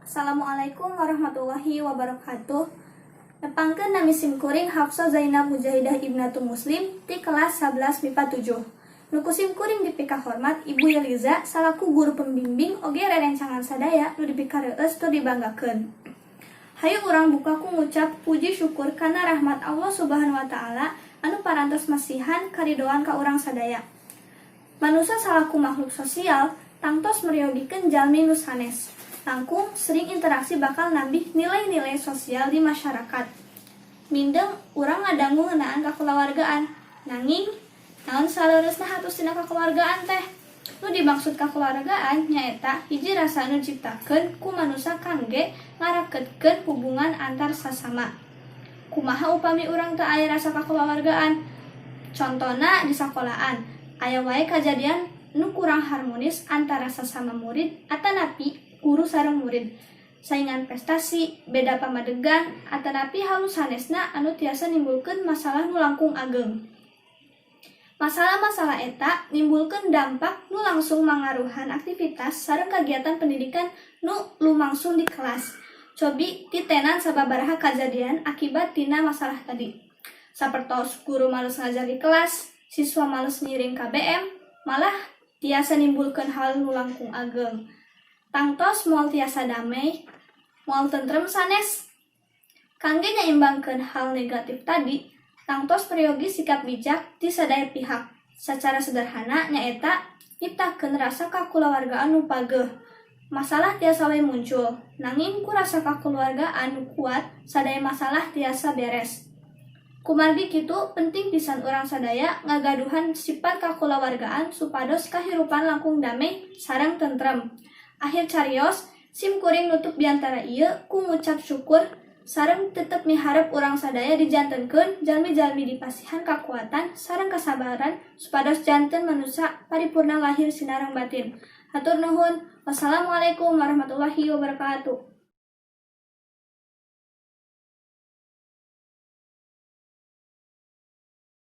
Assalamualaikum warahmatullahi wabarakatuh. Nepangkeun, nami simkuring Hafsah Zainab Mujahidah Ibnatu Muslim ti kelas 11 MIPA 7. Nu ku simkuring dipikahormat Ibu Yeliza salaku guru pembimbing oge rerencangan sadaya nu dipikareueus tur dibanggakeun. Hayu urang buka ku ngucap puji syukur kana rahmat Allah Subhanahu wa Taala anu parantos masihan karidoan ka urang sadaya. Manusia salaku makhluk sosial tangtos meryogikeun jalmi nu sanes. Langkung sering interaksi bakal nambih nilai-nilai sosial di masyarakat. Mindeng urang ngadangu ngeunaan kakulawargaan. Nanging, naon saleresna hatus tina kakulawargaan teh? Nu dimaksud kakulawargaan nyaeta hiji rasa nu diciptakeun ku manusia kangge ngaraketkeun hubungan antar sasama. Kumaha upami urang teu aya rasa kakulawargaan? Contona di sakolaan, aya wae kajadian nu kurang harmonis antara sasama murid atanapi guru sareng murid. Saingan prestasi, beda pamadegan, atanapi hal nu sanesna anu tiasa nimbulkeun masalah nu langkung ageng. Masalah-masalah eta nimbulkeun dampak nu langsung mangaruhan aktivitas sareng kagiatan pendidikan nu lumangsung di kelas. Cobi titenan sababaraha kajadian akibat tina masalah tadi. Sapertos guru males ngajar di kelas, siswa males ngiring KBM, malah tiasa nimbulkeun hal nu langkung ageng. Tangtos moal tiasa damai, moal tentrem sanes. Kangge nyaimbangkeun hal negatif tadi, tangtos peryogi sikap bijak ti sadaya pihak. Sacara sederhana nyaeta nyiptakeun rasa kakulawargaan nu pageuh. Masalah tiasa we muncul, nanging ku rasa kakulawargaan nu kuat, sadaya masalah tiasa beres. Kumargi kitu, penting pisan urang sadaya ngagaduhan sifat kakulawargaan supados kahirupan langkung damai sareng tentrem. Akhir carios, sim kuring nutup biantara ieu ku ngucap syukur sareng tetep miharep urang sadaya dijantenkeun jalmi-jalmi dipasihan kakuatan sareng kasabaran supados janten manusia paripurna lahir sinareng batin. Hatur nuhun. Wassalamualaikum warahmatullahi wabarakatuh.